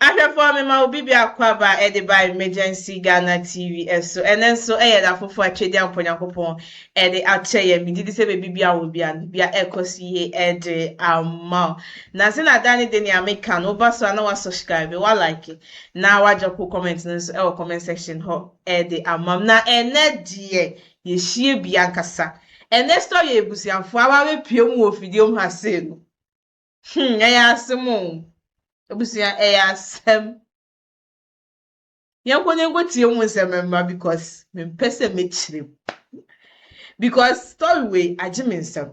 Ahwɛfoɔ mema obi biako aba ɛde ba Emergency Ghana TV ɛso. Ɛnɛ nso ɛyɛ da foforɔ a Twedeampɔ Nyankopɔn ɛde akyɛ yɛn. Megye di sɛ baabi bia wɔ bia no bia ɛkɔ so yie ɛde ama wo. Na sɛ na da ne de nea meka no, woba so a na wasubscribe, wa like, na wadrop comment no nso ɛwɔ comment section hɔ ɛde ama m. Na ɛnɛ deɛ yɛhyia bi ankasa. Ɛnɛ story yɛ abusuafoɔ aba abɛpue mu wɔ fidie mu ha sei no. Ɛyɛ asɛm o. Abusua, ɛyɛ asɛm. Yɛnkɔ ne nkɔ tie mu nsɛm mma because mempɛ sɛ mɛkyerɛ mu. Because story wei agye me nsɛm.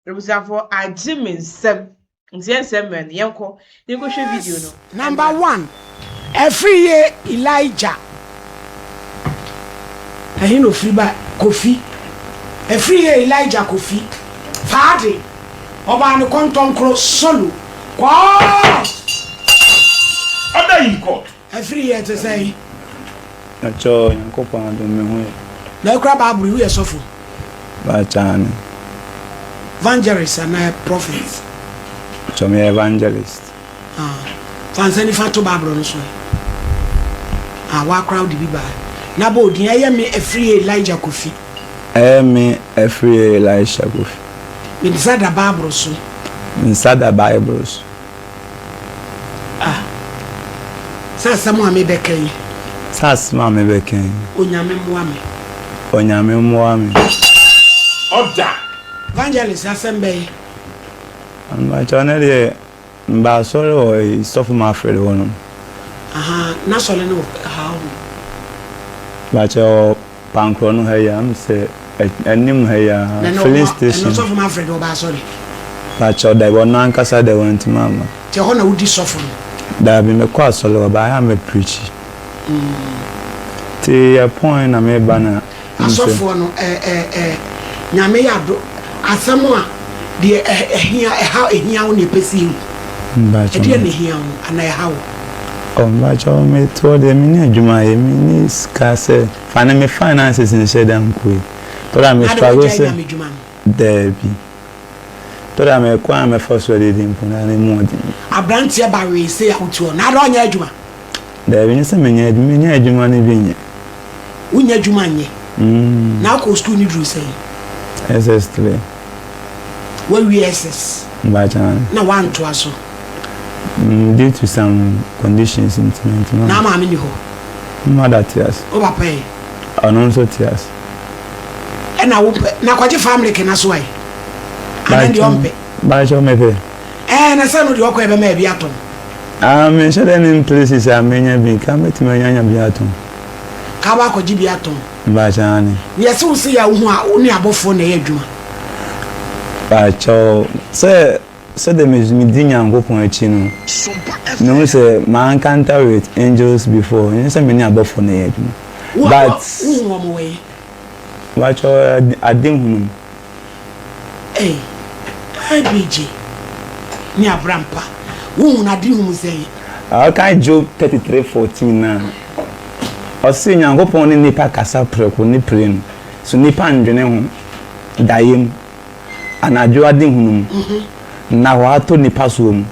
Abusuafoɔ, agye me nsɛm. Nti yɛn nsɛm mmerɛ no, yɛnkɔ ne nkɔhwɛ video no. Number one, Afriyie Elijah. Ɛhe na ofiri ba? Kofi. Afriyie Elijah Kofi. Faade. Ɔbaa ne kɔntɔnkoro solo. Kɔɔ. Order in court. Afriyie, ɛte sɛn? Ɛkyɛ Nyankopɔn adom, me ho yɛ. Na ekura Baabulu yi, woyɛ sɔfo? Baakyaa ne. Evangelist anaa prophet? Kyɛ meyɛ evangelist. Ah, fa nsa nifa to Baabulu no so ɛ. Ah, wakora wode bi baa. Na bɔ odin, ɛyɛ me Afriyie Elijah Kofi. Ɛyɛ me Afriyie Elisha Kofi. Me nsa da Baabulu so. Me nsa da Bible so. Ah, sɛ asɛm a mebɛka yi. Sɛ asɛm a mebɛka yi. Onyame mmoa me. Onyame mmoa me. Order. Evangelist, asɛm bɛyɛ. Mbakyɛ ne deɛ mba asɔre wɔ sɔfo Mafred hɔ nom. Aha, n'asɔre no wɔ ha hɔ? Mbakyɛ wɔ Pankorɔ no ha yi a sɛ anim ha yi a filling station. Ɛno sɔfo Mafred ɔba asɔre? Mbakyɛ ɔda ɔno ankasa deɛ wɔntumi ama. Kyɛ hɔ na wodi sɔfo no? Daabi, mekɔ asɔre wɔ baayɛ a mɛ preach. Nti yɛ pɔn na meba na. Asɔfoɔ no ɛ ɛ ɛ Nyame yɛ ado, asɛm a deɛ ɛhia ɛha ɛhia wo na ɛpɛ si ehu. Ɛdeɛ na ɛhia wo anaa ɛha wo? Oh, mbakyɛ me toɔ deɛ me ne adwuma yɛ, me ne sika sɛ fa ne me finances nhyɛ da nko yi. Tɔrɔ me struggle sɛ daabi. Tɔrɔ me kwan a mɛfa so adidi mpo na ne mu ɔden. Aberanteɛ ba wee se a wotu hɔ na ada ɔnyɛ adwuma? Daabi, nye sɛ menyɛ adwuma, menyɛ adwuma no bi nyɛ. Wonyɛ adwuma nyɛ? Na akɔ school ni duru sɛn? SS3. Wawie SS? Mbakyɛ. Na wantoa so? Due to some conditions nti ntumi. Na maame ni hɔ? Mother te ase. Wo papa yi? Ɔno nso te ase. Ɛna wo pɛ na kɔgye family kena so ayi? Ana deɛ ɔmpɛ? Bakyɛ mepɛ. Ɛɛ, na sɛ no deɛ ɔkɔ ɛbɛma ɛbi atɔn. Ah, menhyɛ dɛ ne places a menya bi ka mɛtumi anyanya bi atɔn. Ka ba akɔgye bi atɔn. Bakyɛ ane. Yɛsɛ wo sɛ yɛ wo ho a wo ne abɔfoɔ na ɛyɛ adwuma. Bakyɛ sɛ sɛdeɛ medi Nyankopɔn akyi no, mehu sɛ ma encounter with angels before, ɛnyɛ sɛ me ne abɔfoɔ na ɛyɛ adwuma. But wohu wɔn wɔ yi? Bakyɛ ade hunu mu. Ɛy, IBG ne Abrampa, wohu no ade hu mu sɛn? Ɔka Job 33:14 na ɔse Nyankopɔn ne nipa kasa prɛko ne pire no so nipa ndwene ho daeɛ mu anadwo ade hunu mu na hɔ atɔ nipa soɔ mu.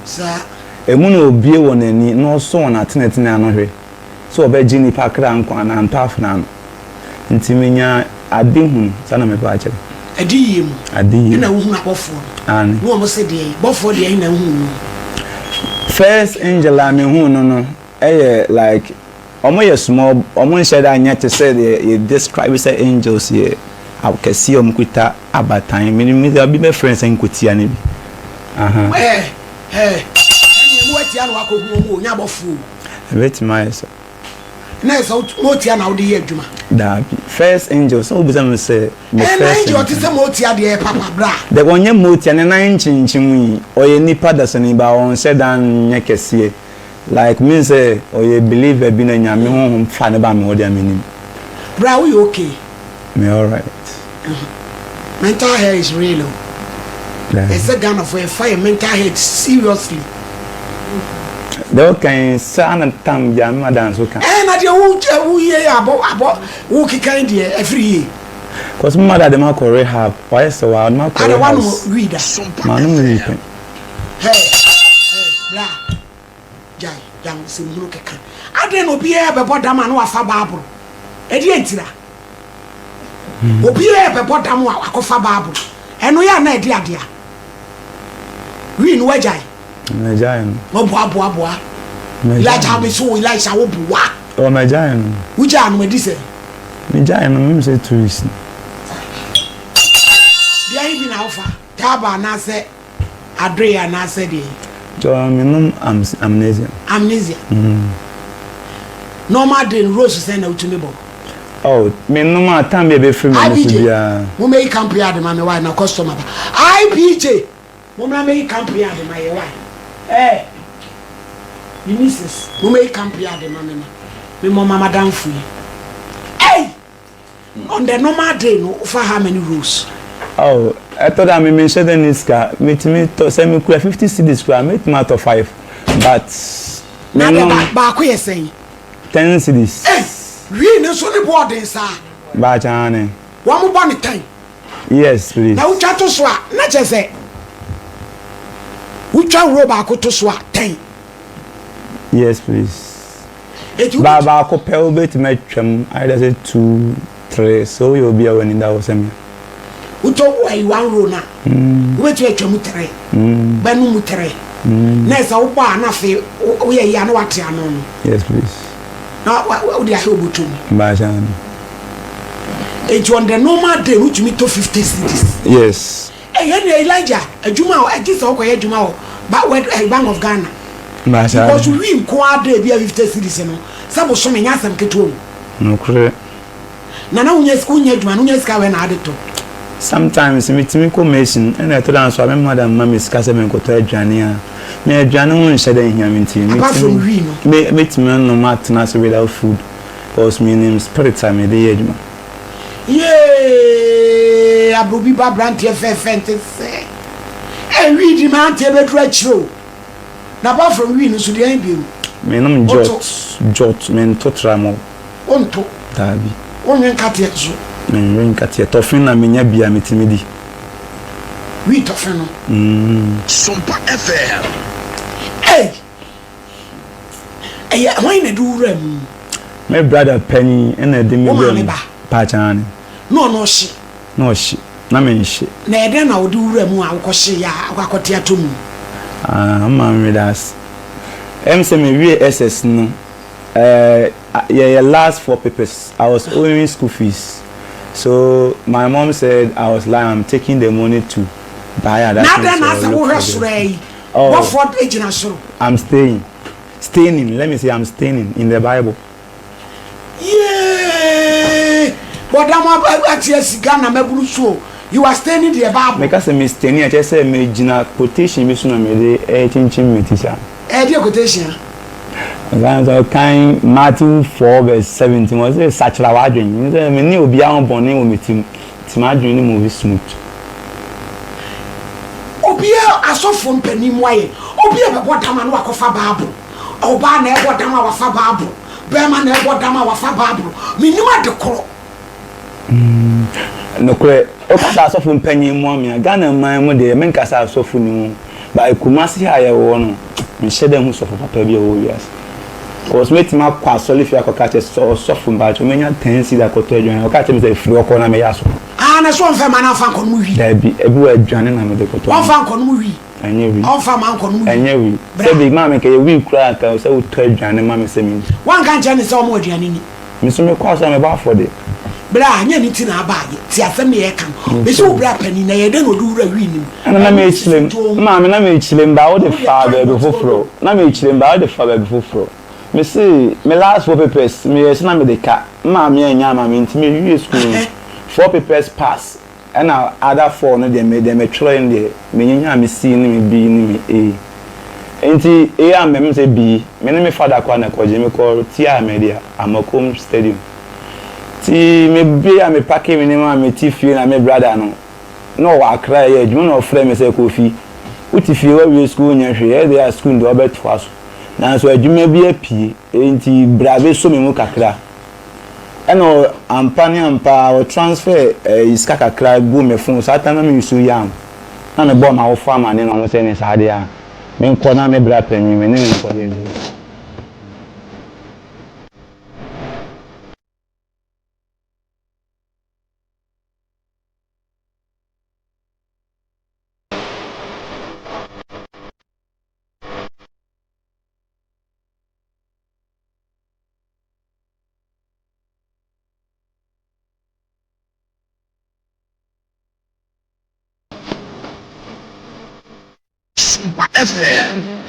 Emu na obie wɔn ani na ɔsɔ wɔn atenetene ano hwɛ sɛ ɔbɛgye nipa kra nkwa anaa ntɔ afena ano. Nti menya ade hunu saa na mepɛ akyerɛ. Ade yie mu. Ade yie. Ɛna wohunu abɔfoɔ no. Aane. Na wɔn se deɛ bɔfoɔ deɛ ɛna wohunu no? First angel a mehu no ɛyɛ like ɔmo yɛ small, ɔmo nhyɛ da nyɛ te sɛ deɛ yɛ describe sɛ angels yɛ akɛseɛ a ɔmo kuta abatan. Mi mi obi bɛfrɛ sɛ nkotia no bi. Ɛɛ ɛɛ ɛnìyɛn mu atia na wakɔ hu ɔmo o, nyɛ abɔfoɔ o. Ebetumi ayɛ sɛ. Na ɛsɛ mo tia na wode yɛ adwuma? Daabi, first angel sɛ wobisa mi sɛ me first angel. Ɛna angel te sɛ mo tia deɛ papa bra. Dɛ ɔnyɛ mo tia, ne nan nkyenkyen yi, ɔyɛ nipa dasani ba, ɔnhyɛ da nyɛ kɛseɛ. Like mean sɛ ɔyɛ believer bi na Nyame honhom fa ne ba me hɔ deɛ menim. Bra, woyɛ okay? Me alright. Mental health is real o. Ɛsɛ Ghanafoɔ yɛfa yɛ mental health seriously. Deɛ ɔka yi saa na tam gya me madan so ka. Ɛɛ, na deɛ wo wo yie abɔ abɔ wo keka yi deɛ ɛfiri yie? Cause me mother de ma kɔ rehab, wayɛ sɛ wa ma kɔ rehab. Ada wanom wii da? Manom wii pɛ. Hey, hey, bra. Gyae, gyae nsɛmhunu keka. Adɛn na obiara bɛbɔ dam a na wafa Bible? Ɛdeɛn ntira? Obiara bɛbɔ dam a wakɔfa Bible. Ɛno yɛ a na ɛde adeɛ a. Wii no wagyae. Magyae no. Waboaboaboa. Elijah me so Elisha wo boa. Ɔ magyae no. Wogyaa no madi sɛ. Megyae no mem sɛ 2 weeks. Deɛ ahe bi na wofa? Taaba anaasɛ adoe anaasɛ deɛ? Tɔ menom amnesia. Amnesia. Normal day no rose sɛn na wotumi bɔ? Oh, menom a time bi a ɛbɛfiri m'ani so IPJ, biara. mommɛyi camp yard ma me why na customer ba. IPJ, mommra mmɛyi camp yard ma yɛ why. Eh, me nieces, mommɛyi camp yard ma me na memmɔ ma madamfo yi. Hey! On the normal day no, wofa how many rolls? Oh, ɛtɔ da me menhyɛ da ni sika. Metumi tɔ sɛ mekura 50 cedis koraa metumi atɔ 5 but Na de menom baako yɛ sɛn? 10 cedis. Hey, wii ne nso ne boɔden saa. Baakyaa ne. Wɔn bɔ ne 10. Yes, please. Na wotwa to so a, na kyerɛ sɛ wotwa roll baako to so a 10. Yes, please. Eti Ba baako pɛ wobɛtumi atwam either sɛ 2 3 sɛ woyɛ obi a w'ani da hɔ sɛ me. Wotɔ ayi one roll na wobɛtumi atwa mu 3. Bɛno mu 3. Na ɛsɛ wobɔ a na afei woyɛ yi a na wate ano no. Yes, please. Na wode ahɛ obotom. Baakyaa ne. Eti on the normal day no wotumi tɔ 50 cedis. Yes. Ɛyɛ nea Elijah adwuma a ɛgye sɛ wokɔyɛ adwuma wɔ ba wɛ eh, Bank of Ghana. Baakyaa Because ne. wi nko ara da ebi a 50 cedis no sɛ bosome nyɛ asɛm ketewa o. Nokorɛ. Na na wonya wonya adwuma no wonya sika wɛ na ade tɔ. Sometimes metumi kɔ mason ɛna ɛtɔ da nso a me madam ma me sika sɛ menkɔtɔ aduane a me aduane ho nhyɛ da nhia me nti Apart from wii no. me metumi anom atena ase without food because menim spirit a mede yɛ adwuma. Yee abrobi ba abranteɛ fɛɛfɛ nte sɛ ɛ wii di mmeranteɛ bɛduru akyire o. Na apart from wii no nso deɛ ɛn bio. Menom Woto. jot jot mento tramol. Wonto. Daabi. Wonwe nkateɛ nso. Menwe nkateɛ tɔfe na menya bi a metumi di. Wii tɔfe no. Sompa FM. Ei! Ɛyɛ hwan na ɛde wo wura mu? Me brother panyin ɛna ɛde me Wo wura maame mu. ba? Paakyaa ne. Na ɔno ɔhye? Na ɔhye. Na menhye. Na ɛyɛ dɛn na ɔde wo wura mu a wokɔhye yɛ a wokɔ akɔte atɔ mu? Ah, maame meda ase. Ɛm sɛ mewie SS no, eh, yɛyɛ last four papers. I was owing school fees. So my mom said I was lying. I'm taking the money to buy other Na things adɛn na or asɛ look wohwɛ for soro them. ayi? Oh. Bɔfoɔ gyina soro. I'm staying. Staying, let me say I'm staying in the Bible. Yee! Bɔdam ate asi Ghana mabunu so o. You are staying the Bible. Meka sɛ me staying a kyerɛ sɛ megyina quotation bi so na mede ɛrekyinkyim me ti saa. Ɛyɛ deɛ quotation a? Ɔsan sɛ ɔkan Matthew 4 verse 17 wɔ sɛ sakyera w'adwene sɛ me ne obiara ho bɔne wɔ me tirim nti m'adwene no move smooth. Obiara asɔfoɔ mpanin mu ayɛ obi a bɛbɔ dam a na wakɔfa Bible. Ɔbaa na ɛbɔ dam a wafa Bible. Bɛrima na ɛbɔ dam a wafa Bible. Menim ade korɔ. Nokorɛ, woka sɛ asɔfo mpanyin mmoa me a, Ghana man mu deɛ menka sɛ asɔfo ni ho, but Kumasi ha a yɛwɔ no, menhyɛ da nhu sɔfo papa bi a ɔwɔ wiase. Cause mɛtumi akɔ asɔre fie akɔka kyerɛ sɛ ɔsɔfo mpakyɛw mɛnya 10 cedis akɔtɔ aduane, ɔka kyerɛ me sɛ firi hɔ kɔ na mɛyɛ asɔfo. Ah, na so ɔmfa ma no amfa nkɔ no mu wi? Daabi, ebi wɔ aduane na mede kɔtɔ. Ɔmfa nkɔ no mu wi? Ɛnyɛ wi. Ɔmfa ma nkɔ no mu wi? Ɛnyɛ wi. Bra. Sɛbi maame nka yɛ wi koraa nka sɛ wotɔ aduane ma me sɛ menni. Woanka nkyerɛ no sɛ ɔma aduane ni? Me nso mekɔ asɔre a mebɔ afɔdeɛ. Bra, nyɛ ne ti na aba ayɛ. Te asɛm ne yɛka no. Mese wo bra panin, na ɛyɛ dɛn na ɔde wura wii no mu? Ɛna na mekyerɛ mu, maame na mekyerɛ mu, ba wode faa baabi foforɔ. Na mekyerɛ mu, ba wode faa baabi foforɔ. Mese me last four papers, meyɛɛ sɛ na mede ka. Me maame annya ama me nti mewie sukuu no, four papers pass. Ɛna other four no deɛ me deɛ metwerɛɛ no deɛ menyinyaa me C ne me B ne me A. Nti A a mɛm sɛ B, me ne me father koraa na ɛkɔgye, mekɔ tiaa me deɛ Amakom stadium. Nti me bie a me pake me nneɛma a mete fie na me brother no, na ɔwɔ Accra ɛyɛ adwuma na ɔfrɛ me sɛ Kofi, wote fie woawie sukuu wonyɛ hwee, ɛyɛ deɛ a sukuu no deɛ wobɛtoa so. Nanso adwuma bi apue, nti bra bɛsɔ me mu kakra. Ɛna ampa ne ampa ara ɔ transfer ɛyi sika kakra gu me phone saa time na me use yam na me bɔɔ m'awofo amaneɛ na wɔn sɛ ne saa deɛ a me nkɔ na me bra panyin me ne no nkɔ yɛ adwuma. FM.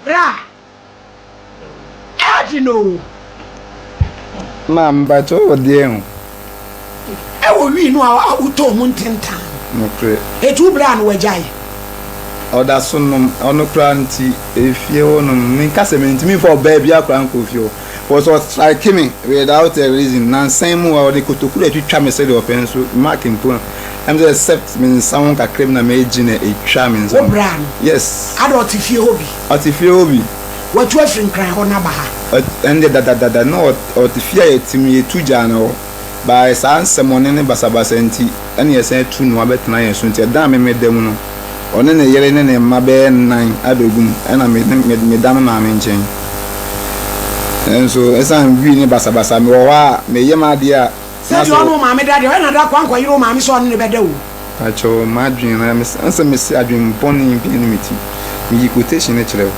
Bra! Ɛyɛ den oo. Ma mpakyɛw wɔ deɛ ho. Ɛwɔ wii no a wotɔɔ mu ntentan no. Nokorɛ. Eti wo bra no wagyae? Ɔda so nom, ɔno koraa nti efie hɔ nom menka sɛ mentumi nfa ɔbaa biara koraa nkɔ fie hɔ. Cause ɔstrike me without a reason nansa yi mu a ɔde kotoku na ɛtwitwa me sɛdeɛ ɔpɛ nso mark mpo no ɛm sɛ except me nsa ho kakra bi na megye na ɛtwa me nsa Wo ho. bra no? Yes. Ada ɔte fie hɔ bi? Ɔte fie hɔ bi. Watu afiri Nkran hɔ no aba ha? Ɛndeɛ dadadada na ɔte fie a yɛte mu yɛtu gyaa no hɔ by saa nsɛmɔne ne basabasa nti ɛna yɛsan atu no abɛtena yɛn so nti ɛdan a me meda mu no Ɔne ne yere ne ne mma bɛyɛ nnan abegu mu, ɛnna me ne meda me maame nkyɛn. Nanso esiane wii ne basabasa, mewɔ hɔ a, meyɛ m'adeɛ a, na Sɛdeɛ sɛ. ɔne wo maame da deɛ, ɔyɛ na da kɔ ankɔyere wo maame sɛ ɔne no bɛda o. Pakyɛw, m'adwene no, me sɛ mese adwene bɔne bi ne me ti. Meyi quotation no kyerɛ wo.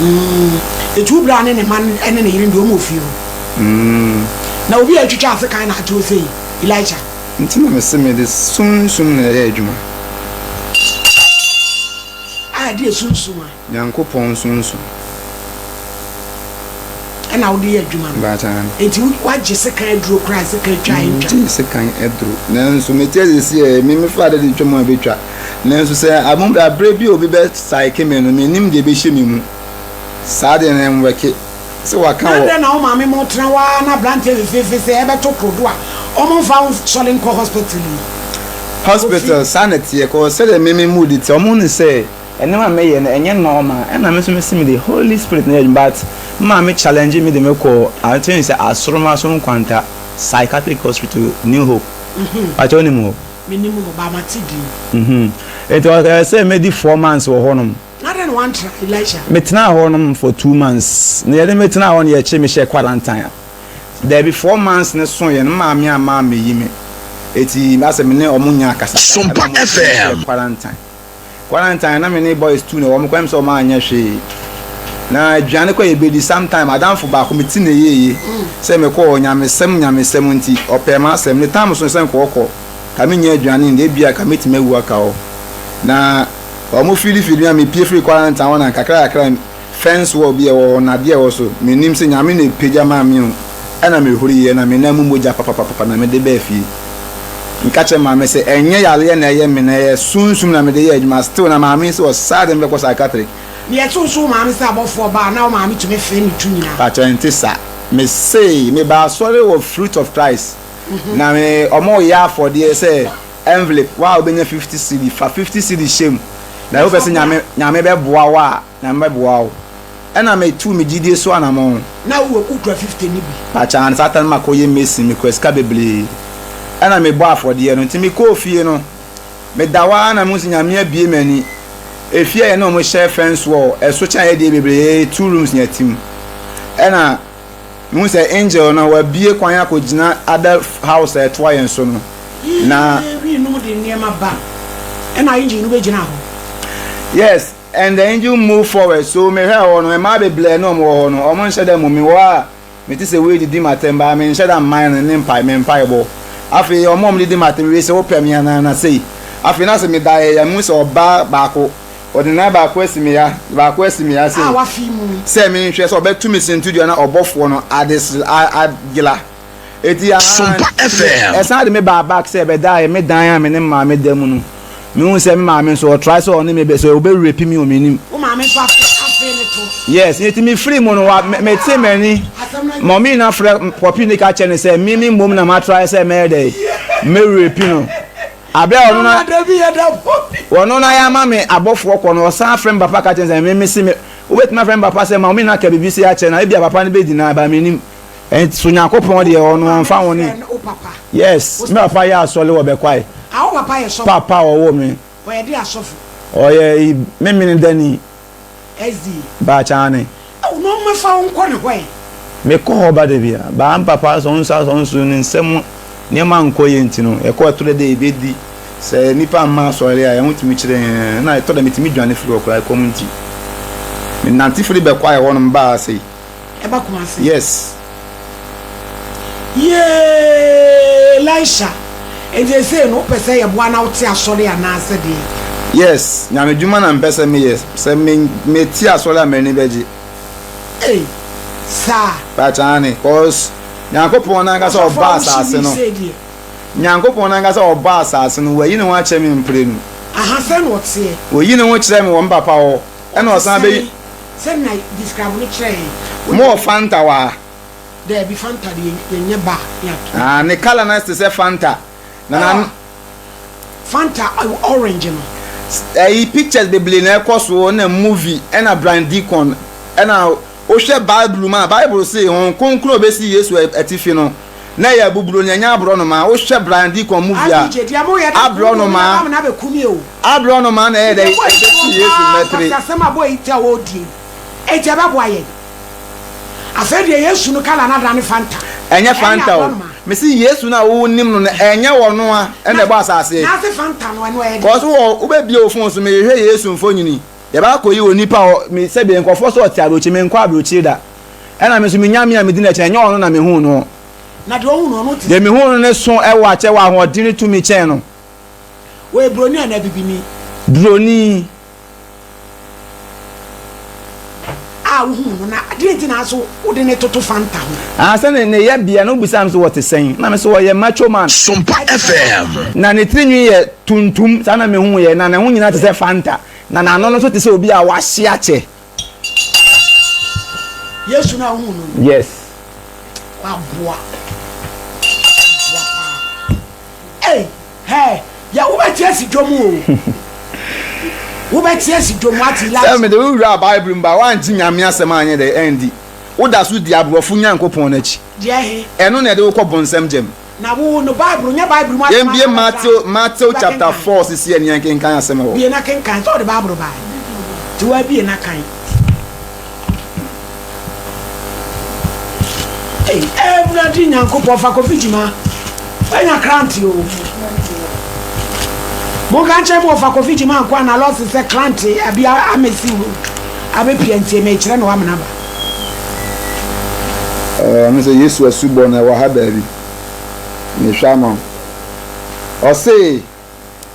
Mm, eti wo bra ne ne mma ne ne yere no deɛ wɔn wɔ fie hɔ? Mm. Na obi a atwitwa asekan na ate hɔ sei, Elisha. Nti na mese mede sunsum na ɛyɛ adwuma. A ɛdeɛ sunsum a. Nyankopɔn sunsum. Ɛna wode yɛ adwuma no. Mpakyɛ aane. Nti woagye sekan aduro koraa a sekan twa a ɛntwa. Mengyee sekan aduro. Nanso mete ase seesei me mefa ade de twa mu a ɛbɛtwa. Nanso sɛ aberɛ bi a obi bɛ saeke me no mennim deɛ ɛbɛhyɛ me mu. Saa deɛ no ɛnwɛke. Sɛ waka Na wɔ. adɛn na wo maame mo tena hɔ ara na abranteɛ fefeefe sɛ ɛbɛto krodo a ɔmo nfa wo sɔre nkɔ hospital yi? Hospital Kofi. saa na ɛteɛ cause sɛdeɛ me me mood te ɔmo hu sɛ nneɛma a meyɛ no ɛnyɛ normal ɛna me nso mese mede holy spirit na ɛyɛ adwuma but me maame challenge me de me kɔɔ I think sɛ Asoroma so Nkwanta psychiatric hospital New Hope pakyɛ wonim hɔ? Menim hɔ but mate din. Nti ɔyɛ sɛ mɛdi 4 months wɔ hɔnom. Na adɛn na woantra, Elisha? Metenaa hɔ nom for 2 months. Na yɛde me tenaa hɔ no yɛkyee me hyɛɛ quarantine. Daabi, 4 months no soeɛ no, me maame amma ammɛyi me. Eti asɛ me ne wɔn nnya akasakasa Sompa ɛna wɔn de me hyɛɛ FM. quarantine. Quarantine na me ne boys two na ɛwɔ hɔ, mekɔyɛ me sɛ wɔn anyɛ hwee. Na aduane kɔ a yɛbɛdi, sometime adamfo baako me ti na ɛyɛɛye sɛ mekɔɔ nyamesɛm nyamesɛm nti ɔpɛɛ m'asɛm. Ne time so no sɛ nka ɔkɔ, ka mennya aduane nni, ebia ka mɛtumi awu aka hɔ. Na. Wɔn firi firi me a mepue firi quarantine hɔ na nkakra kakra fence wall bi a ɛwɔ hɔ na adeɛ a ɛwɔ so mennim sɛ Nyame na ɛpagya maa me o ɛna mehuriiɛ na me nan mu mogya papapapa na mede baa fie. Meka kyerɛ maame sɛ ɛnyɛ yareɛ na ɛyɛ me na ɛyɛ sunsum na mede yɛ adwuma still na maame sɛ ɔsaa de me bɛkɔ psychiatric. Deɛ ɛto nso wo maame sɛ abɔfoɔ ba a na wo maame tumi fee ne to nyinaa. Pakyɛ ɛnte saa mese meba asɔre wɔ fruit of Christ na me ɔmo yɛ afɔdeɛ sɛ Envelope, wo a wobɛnya 50 cedi, fa 50 cedi hyɛ mu, na wopɛ sɛ Nyame, Nyame bɛboa wo a, Nyame bɛboa wo. Ɛna metuu me gyidie so anamɔn. Na wowɔ, wokura 50 no bi? Pakyɛ, aane, saa time no makɔyɛ mason, mekura sika bebree. Ɛna mebɔɔ afɔdeɛ no, nti mekɔɔ fie no, meda hɔ ara na mehu sɛ Nyame abue m'ani. Efie a yɛne wɔn hyɛ fence wall, ɛso kyɛn yɛn deɛ bebree, yɛyɛ two rooms na yɛte mu. Ɛna. Mehu sɛ angel no wabue kwan akɔgyina other house a ɛtoa yɛn so no, na. Yee, wii nom de nneɛma ba, ɛna angel no bɛgyinaa hɔ. Yes, and the angel moved forward, so mehwɛɛ hɔ no, mmaa bebree na wɔn wɔ hɔ no, wɔn nhyɛ da mmom, mewɔ hɔ a, mete sɛ wei didi m'atɛm, but menhyɛ da mman no ne mpae, me mpaebɔ. Afei wɔn a wɔdidi m'atɛm, wei sɛ wopɛ me anaa, na sei. Afei na sɛ medaeɛ a, mehu sɛ ɔbaa baako, Ɔde nan baako asi me ha, baako asi me ha sei, A wafe mu. Sɛ menhwɛ sɛ ɔbɛto me sintidua na ɔbɔfoɔ no ade agyela. Enti ahaa, Sompa FM. ɛsan de me baa back sɛ ɛbɛdaeɛ me dan a me ne me maame da mu no. Mehuu sɛ me maame nso ɔtry sɛ ɔne me bɛ, sɛ ɔbɛ rape me o mennim. Wo maame nso afe, afe ne to. Yes, enti me firi mu no, wa, me, metee m'ani. Asɛm no. Mummy no afrɛ Poppy no ka kyerɛ no sɛ me, me mmom na ma try sɛ mɛyɛ dɛn, mɛ rape no. Aberɛ a ɔno na ɔno na ayɛ ama me abɔfoɔ kɔ no, ɔsan frɛ me papa ka kyerɛ me sɛ me mese me wobɛtumi afrɛ me papa sɛ ma me na ka biribi sei akyerɛ no a ebia papa no bɛdi na ba mennim. So Nyankopɔn deɛ ɔno ɔmfa ho ne Yes, me papa yɛ asɔre wɔ Bɛkwae. Papa a ɔwoo me. Ɔyɛ memene dani. Baakyɛ aane. Mekɔ hɔ ba da bi a, baa me papa sɛ ɔnso asɔ nso ne nsam nneɛma nkɔ yie nti no, yɛkɔ ɛtɔ da bi a yɛbɛdi. Sɛ nnipa mma asɔre a, yɛn ho tumi kyere yɛn, na ɛtɔ da metumi dwane firi hɔ koraa, ɛkɔm nti. Menante firi Bɛkwae hɔnom baa ha sei. Ɛba Kumasi. Yes. Yee Elisha, enti seesei no wopɛ sɛ yɛboa na wote asɔre anaasɛ deɛn? Yes, Nyame dwuma na mepɛ sɛ meyɛ, sɛ me mete asɔre a m'ani bɛgye. Ei, saa? But aane, cause Nyankopɔn n'ankasa Ɔsɔfo ɔbaa a wohye asase wii no, sei deɛ. Nyankopɔn n'ankasa ɔbaa asase no, wayi ne ho akyerɛ me mprenu. Aha, sɛn na ɔteɛ? Oyi ne ho kyerɛɛ me wɔ me papa hɔ, ɛna Ɔte ɔsan bɛyi. sɛn? Sɛn na describe no kyerɛ yɛn. Mo wɔ Fanta wɔ ha? Daabi Fanta deɛ yɛnyɛ bar ne ato. Ah ne colour no te sɛ Fanta na na. Ah Fanta orange no. Ɛyi pictures bebree na ɛkɔ so ɛna movie ɛna Brian Deacon ɛna wohwɛ bible mu a bible se Honhom Kronkron a obesi Yesu atifi no na ɛyɛ abuburo no ɛnyɛ aborɔnoma wohwɛ Brian Deacon movie a RDJ deɛ mo yɛ de aborɔnoma amena bɛku me o. Aborɔnoma na ɛyɛ dɛ Deɛ boy ɛbɛsi soɔ Yesu paa mmatire. nkwaseasɛm a boy yi te a ɔredie yi enti ɛbɛboa yɛn? Afei deɛ Yesu no kala no adane Fanta. Ɛnyɛ Ɛne Fanta o. aborɔnoma. Mese Yesu no a wo nim no no ɛnyɛ ɔno a ɛna ɛbɔ asase. Na ase Fanta no ɛno ɛyɛ Cause deɛn? wɔ wobɛbie wo phone so mehwehwɛ Yesu mfonyini. Yɛbɛ akɔyi onipa a ɔ me sɛbi nkurɔfoɔ sɛ ɔte aburokyire menkɔ aburokyire da. Ɛna me nso me Nyame a medi n'akyi no ɛnyɛ ɔno na mehuu noɔ. Na deɛ ɔhuu no ɔno te Deɛ sɛn? mehuu no no so ɛwɔ akyɛ wɔ ahoɔden ne tumi kyɛn no. Ɔyɛ broni anaa bibini? Broni. A wohuu no na deɛ nti na aso wode ne toto Fanta ho? Ah, sɛ ne ne yɛbea no wobisaa me sɛ wɔte sɛn na me sɛ ɔyɛ macho man. Sompa FM. Na ne tiri nwi yɛ tuntum saa na mehu yɛ na ne ho nyinaa te sɛ Fanta na n'ano no nso te sɛ obi a wahye akyɛ. Yesu no a wohuu no no? Yes. Waboa. Waboa paa. Ei, hɛ, yɛ wobɛte asi dwom o. Wobɛte asi dwom wate Elijah. Sɛ mede wo wuraa Bible mu ba a, woangye Nyame asɛm anyɛ dɛn andi. Woda so di aborɔfo Nyankopɔn no akyi. Deɛ he? Ɛno na ɛde wo kɔ bonsam gyam. Na wo no Bible, nyɛ Bible mu asɛm Yɛmbue ara na Matthew, wobɛtra Matthew chapter wobɛkenkan. 4 sisi ɛne yɛnkenkan asɛm wɔ hɔ. Bue na kenkan, sɛ wode Bible bae nti woabue na kan. Ei Awurade Nyankopɔn fa Kofi Gyima wanya krante o. Monka nkyerɛ me wɔfa Kofi Gyima nko a na lɔse sɛ krante abi amesi road abɛpia ntie mekyerɛ no wamena ba. Ɛɛ me sɛ Yesu asubɔ no ɛwɔ ha baabi. Mehwɛ ama wo. Ɔse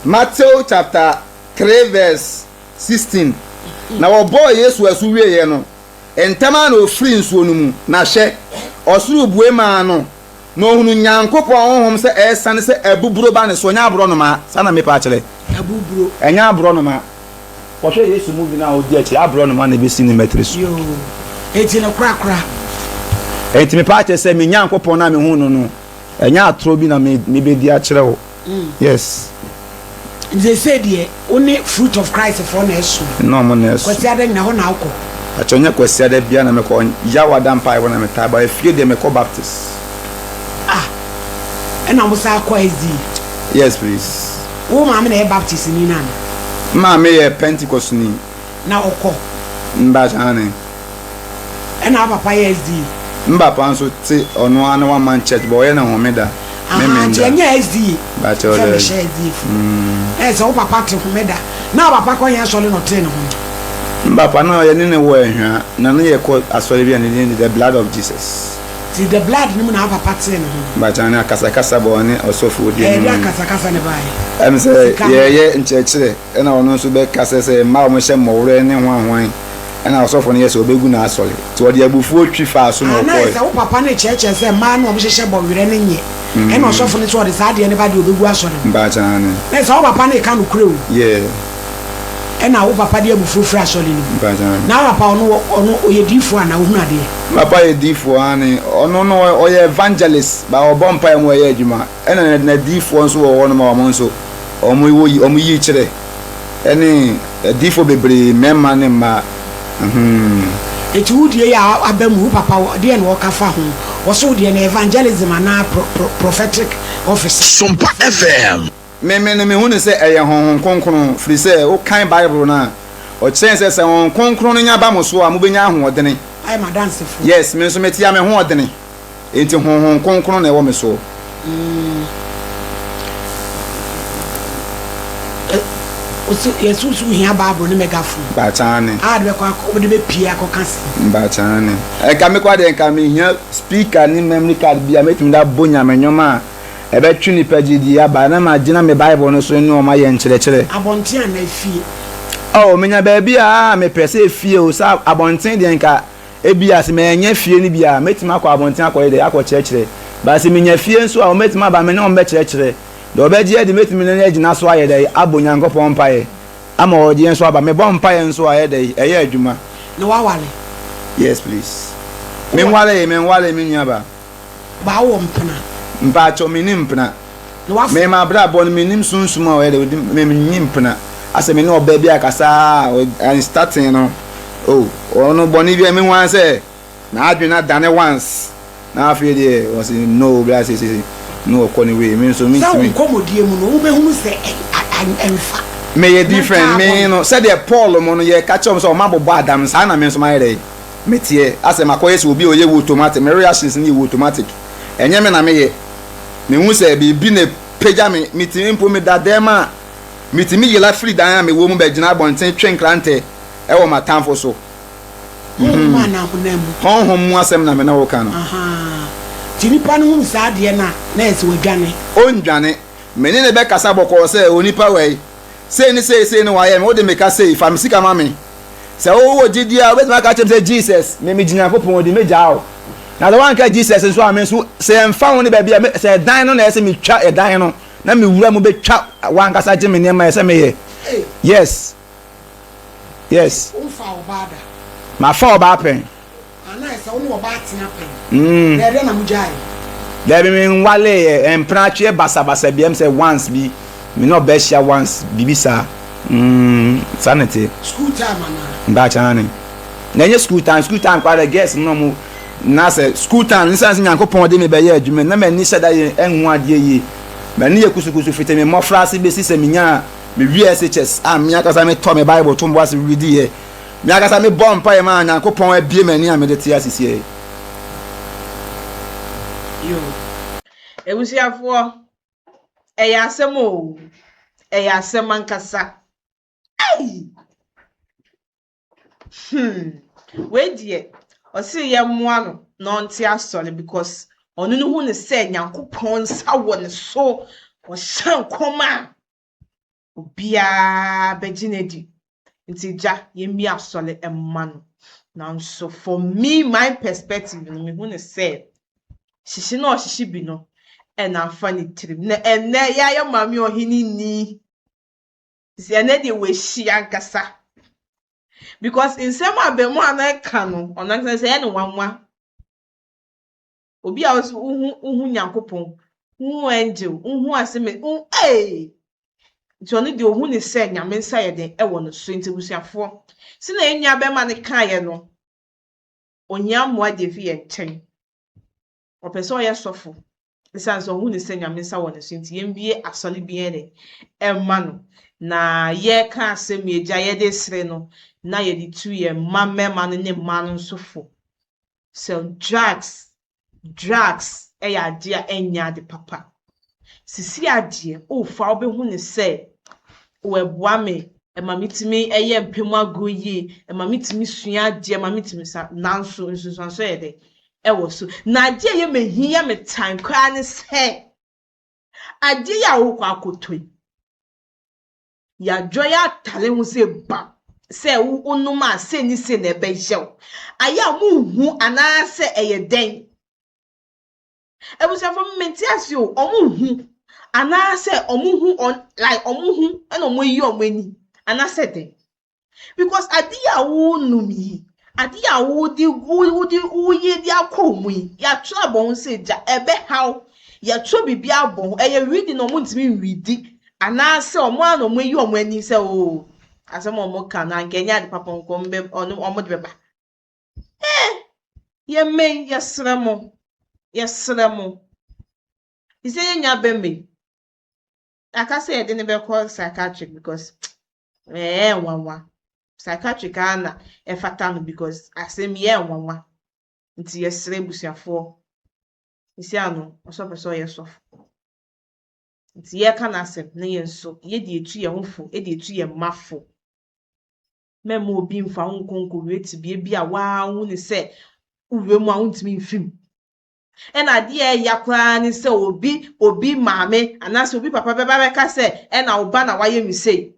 Matthew chapter 3 verse 16 Na wɔbɔɔ Yesu asu wieeɛ no, ntɛm ara na ɔfirii nsuo no mu, na hwɛ, ɔsoro bue maa no, na ɔhunuu Nyankopɔn Honhom sɛ ɛresiane sɛ abuburo ba ne so, ɛnyɛ aborɔnoma, saa na mepɛ akyerɛ, Abuburo. ɛnyɛ aborɔnoma. Kɔhwɛ Yesu movie no a ɔdi akyire, aborɔnoma na ɛbɛsi ne mmatiri so. Yoo, enti no korakora. Enti mepɛ akyerɛ sɛ me Nyankopɔn no a mehuu no no, ɛnyɛ atorɔ bi na mebɛdi akyerɛ wo. Yes. Nti seesei deɛ wo ne Fruit of Christ foɔ na ɛsom? Me ne wɔn na ɛsom. Kwasiada nyina hɔ na wokɔ? Pakyɛ nyɛ Kwasiada biara na mekɔ, Yawada mpaebɔ na metaa ba, efie deɛ mekɔ Baptist. Ah, ɛna wo san kɔ SDA? Yes please. Wo maame na ɛyɛ Baptist ni no ana? Me maame yɛ Pentecost ni. Na ɔkɔ? Mpakyɛ aane. Ɛna wo papa yɛ SDA? Me papa nso te ɔno ara ne one man church but ɔyɛ no homeda, Ahaa nti Memenda. ɛnyɛ SDA Mpakyɛw sɛ daabi. mehyɛ SDA fo. Ɛyɛ sɛ wo papa te homeda. Na wo papa kɔ he asɔre na ɔtee ne ho no? Me papa na yɛne no wɔ Ahwea na ne yɛkɔ asɔre bi a ne din de The Blood of Jesus. Nti The Blood no mu na wo papa tee ne ho no? Mpakyɛw ne akasakasa bɔ ɔne ɔsɔfo di Ɛyɛ anim deɛ no. akasakasa na ɛbaeɛ? Ɛm sɛ Sika ho? yɛyɛ nkyerɛkyerɛ ɛna ɔno nso bɛkasa sɛ mma a wɔhyɛ mmɔwerɛ ne hwanhwan. Ɛnna ɔsɔfo no yɛ sɛ ɔbɛgu n'asɔre, nti ɔde abufuo twi faa so na Ah, na ayɛ ɔkɔe. sɛ wo papa no rekyerɛkyerɛ sɛ mmaa no a wɔhyehyɛ bɔwerɛ no nyɛ, ɛnna ɔsɔfo no nso ɔde saa adeɛ no ba deɛ ɔbɛgu asɔre no. Mpakyɛ aane. Na ayɛ sɛ wo papa no reka nokorɛ o. Yeah. Ɛnna wo papa de abufuo firi asɔre no mu. Mpakyɛ aane. Na wo papa ɔno, ɔno ɔyɛ diifoɔ anaa? Ɔhunu adeɛ? Me papa yɛ diifoɔ, aane. Ɔno no ɔyɛ evangelist, but ɔbɔ mpaeɛ ma ɔyɛ adwuma. Ɛnna n'adiifoɔ nso wɔ hɔnom a wɔn nso. wɔn wɔ yi wɔn yi kyerɛ ɛne adiifoɔ bebree mmarima ne mmaa hmm. Enti wo deɛ yi a aba mu, wo papa deɛ na ɔka fa ho? Ɔse wo deɛ no evangelism anaa prophetic office? Sompa FM. Me me no mehu no sɛ ɛyɛ Honhom Kronkron, firi sɛ wokan Bible no a, ɔkyerɛ yɛn sɛ sɛ Honhom Kronkron no nya ba mo so a, mobɛnya ahoɔdene. Ayɛ m'adansefoɔ. Yes, me nso mete a me ho ɔdene, enti Honhom Kronkron na ɛwɔ me soɔ. Ose yɛse wo so wohia Bible ne megaphone. Mpakyɛw A de bɛkɔ akɔ wode bɛpie akɔka sɛm. Mpakyɛw Nka me koraa deɛ nka mehia speaker ne memory card bi a mɛtumi de abɔ Nyame nnwom a ɛbɛtwe nnipa gyidie aba na magyina me Bible no so ne wɔn ayɛ nkyerɛkyerɛ. Abɔnten anaa efie? Oh, menya baabi a mepɛ sɛ efie o, sɛ abɔnten deɛ nka ebia sɛ mannya fie no bi a, mɛtumi akɔ abɔnten akɔyɛ dɛ, akɔkyerɛkyerɛ. But sɛ menya fie nso a, wɔbɛtumi aba me ne wɔn bɛkyerɛkyerɛ. Deɛ ɔbɛgye adi mɛtumi ne no agyina so ayɛ dɛ, abɔ Onyankopɔn mpaeɛ ama ɔgyeɛ nso aba. Mebɔ mpaeɛ nso a, ɛyɛ dɛ, ɛyɛ adwuma. Na woaware? Yes please. Menwaree, menwaree me nuabaa. Baa wowɔ mpena? Mpakyɛw menni mpena. Na wafo. Me m'abrabɔ no mennim sunsum a ɔyɛ dɛ odi me menni mpena. Asɛ me ne ɔbaa bi akasa a ɔ starting no oh ɔno bɔne bi a mehu ara sɛ n'adwene adane once na afei deɛ ɔse no bra seisei na ɔkɔ ne way me nso Sɛ wo mentumi. nkɔmmɔdie mu no wobɛhunu sɛ ɛmfa. Meyɛ Mentaa different me bɔne. no sɛdeɛ Paul mo no yɛka kyerɛ wɔn sɛ wɔn abobɔ adam no saa na me nso mayɛ dɛ. Meteɛ asɛ makɔyɛ sɛ obi a ɔyɛ wotomatic, me reactions no yɛ wotomatic. Ɛnyɛ me na meyɛ. Mehu sɛ biribi na ɛpagya me, metumi mpo meda dɛm a, metumi yera firi dan a mewɔ mu bɛgyina abɔnten twe nkrantɛ wɔ m'atamfo so. Honhom anaa honam mu? Honhom mu asɛm na me ne wo ka no. Ahaa. Nti nipa no hunu saa adeɛ no a, na ayɛ sɛ wadwane. Ɔndwane. Me ne no bɛkasa bɔkɔɔ sɛ, Onipa wei, sei ne sei sei ne wayɛ me, wode me ka sei, fa me sika ma me. Sɛ wo wɔ gyidie a, wobɛtumi aka akyerɛ me sɛ Jesus, me megye Nyankopɔn di, mɛgyaa wo. Na sɛ woanka Jesus nso a, me nso, sɛ ɛmfa ho ne baabi a, sɛ ɛdan no na ɛyɛ sɛ metwa ɛdan no, na mewura mu bɛtwa w'ankasa gye me nneɛma ɛsɛ meyɛ. Yes. Yes. Womfaa ɔbaa da? Mafa ɔbaa pɛn. Ana ɛsɛ wo ne ɔbaa tena pɛn? Na ɛdɛn na mogyaeɛ? Dabi me nwaleeɛ, mpena atweɛ basabasa bi, ɛm sɛ once bi, me ne ɔbaa hyia once, biribi saa. Mm, saa na ɛteɛ. School time anaa? Mpakyɛ aane. Na ɛnyɛ school time, school time koraa deɛ girls no na ɔmo, na sɛ school time no sane sɛ Nyankopɔn de me bɛyɛ adwuma na m'ani hyɛ da yɛ ɛnhu adeɛ yie. M'ani yɛ kusukusu fiti me mmɔfra ase bɛsi sɛ menyaa, mewie SHS a me ankasa metɔ me Bible to mbo ase rediiɛ. Me ankasa mebɔɔ mpaeɛ maa Nyankopɔn abue m'ani a mede te ase siei. Yoo. Abusuafoɔ, ɛyɛ asɛm oo, ɛyɛ asɛm ankasa. Ei! Hmm, wei deɛ, ɔse yɛmmoa no na ɔnte asɔre because ɔno no hu no sɛ Nyankopɔn nsa wɔ ne so, ɔhyɛ nkɔm a, obiara bɛgye no adi. Nti gya yɛmmie asɔre mma no. Nanso for me my perspective no mehu no sɛ hyehye na ɔhyehye bi no ɛna afa ne tirim. Na ɛnɛ yɛayɛ maame ɔhene ni. Sɛ ɛnɛ deɛ wɔahyia ankasa. Because nsɛm a abɛɛmoa no ɛka no ɔno ankasa sɛ ɛyɛ no nwanwa. Obi a ɔsɛ wohu wohu Nyankopɔn, wohu angel, wohu asɛm wohu ee. Nti ɔno deɛ ohu ne sɛ Nyame nsa yɛ den ɛwɔ no so. Nti abusuafoɔ, sɛnea yɛn nua bɛrima no kaeɛ no, ohia mmoa deɛ fi yɛn nkyɛn. Ɔpɛ sɛ ɔyɛ sɔfo. Esiane sɛ ɔhu ne sɛ Nyame nsa wɔ ne so nti, yɛmbue asɔre bi yɛn dɛn ɛmma no. Na yɛreka asɛm yi agya yɛde sere no, na yɛde tu yɛn mma mmarima no ne mmaa no nso fo. Sɛ drugs, drugs yɛ adeɛ a ɛnyɛ ade papa. Sisi adeɛ wofa wobɛhu no sɛ o ɛboa me, ɛma metumi yɛ mpɛ mu agorɔ yie, ɛma metumi sua adeɛ, ɛma metumi sa, nanso nsunsuansoɔ yɛ dɛ ɛwɔ so. Na adeɛ a ɛyɛ me hi yɛ me tan koraa ne sɛ adeɛ yi a wokɔ akɔtɔ yi, Yɛadwɔn yɛn atare ho sɛ bam sɛ wonom a sei ne sei na ɛbɛyɛ wo. Ayɛ a monhu anaasɛ ɛyɛ dɛn? Abusuafo me mente ase o, ɔmo hu anaasɛ ɔmo hu on like ɔmo hu ɛna ɔmo ayi ɔmo ani anaasɛ dɛn? Because ade yi a wonom yi, ade yi a wode wode woyɛ de akɔ wo mu yi, yɛatwerɛ abɔ ho sɛ gya ɛbɛhaw. Yɛatwerɛ biribi abɔ ho. Ɛyɛ reading na wɔntumi nredi. Anaasɛ wɔn ara na wɔayi wɔn ani sɛ oo asɛm a wɔka no anka ɛnyɛ ade papa nka wɔn bɛ ɔno wɔn de bɛba. Eh, yɛn mma yi yɛsrɛ mo, yɛsrɛ mo. Te sɛ yɛn nua bɛma yi, aka sɛ yɛde no bɛkɔ psychiatric because ɛyɛ nwanwa. Psychiatric ara na ɛfata no because asɛm yi ɛyɛ nwanwa. Nti yɛsrɛ abusuafoɔ. Sisi ano, ɔsɛ ɔpɛ sɛ ɔyɛ sɔfo. Nti yɛreka n'asɛm na yɛn nso yɛde etu yɛn ho fo, de etu yɛn mma fo. Mɛmma obi mfa wo nkɔ nkɔwie tebea bi a waa wohu ne sɛ wowura mu a wontumi mfi mu. Ɛna adeɛ a ɛya koraa ne sɛ obi obi maame anaasɛ obi papa bɛba bɛka sɛ ɛna wo ba na wayɛ me sei.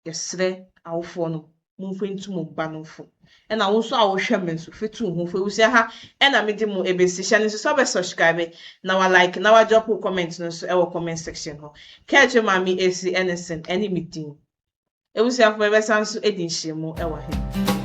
Yɛsrɛ awofoɔ no momfa ntu mo ba no fo. Ɛna wo nso a wohwɛ me nso fa tu wo ho fo. Abusua ha ɛna mede mo ɛbɛsi. Hyɛ no nso sɛ wobɛ subscribe na wa like na wa drop wo comment no nso ɛwɔ comment section hɔ. Kɛɛkyɛ Maame Esi Ɛnesen ɛne me din. Abusuafo yɛbɛsan nso adi nhyiamu ɛwɔ ha.